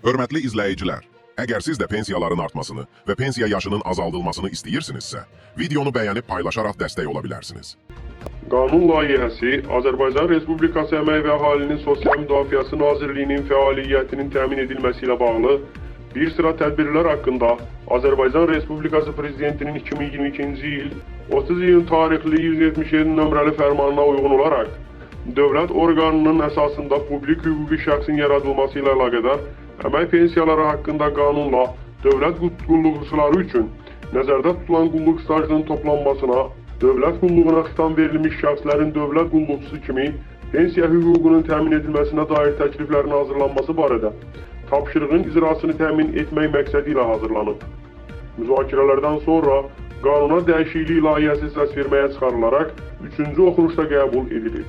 Hörmətli izləyicilər, əgər siz də pensiyaların artmasını və pensiya yaşının azaldılmasını istəyirsinizsə, videonu bəyənib paylaşaraq dəstək ola bilərsiniz. Qanun layihəsi Azərbaycan Respublikası Əmək və Əhalinin Sosial Müdafiəsi Nazirliyinin fəaliyyətinin təmin edilməsi ilə bağlı bir sıra tədbirlər haqqında Azərbaycan Respublikası Prezidentinin 2022-ci il 30 iyun tarixli 177 nömrəli fərmanına uyğun olaraq dövlət orqanının əsasında publik hüquqi şəxsin yaradılması ilə əlaqədar əmək pensiyaları haqqında qanunla dövlət qulluqçuları üçün nəzərdə tutulan qulluq stajının toplanmasına, dövlət qulluğuna xitam verilmiş şəxslərin dövlət qulluqçusu kimi pensiya hüququnun təmin edilməsinə dair təkliflərin hazırlanması barədə tapşırığın icrasını təmin etmək məqsədi ilə hazırlanıb. Müzakirələrdən sonra qanuna dəyişiklik layihəsi səsverməyə çıxarılaraq üçüncü oxunuşda qəbul edilib.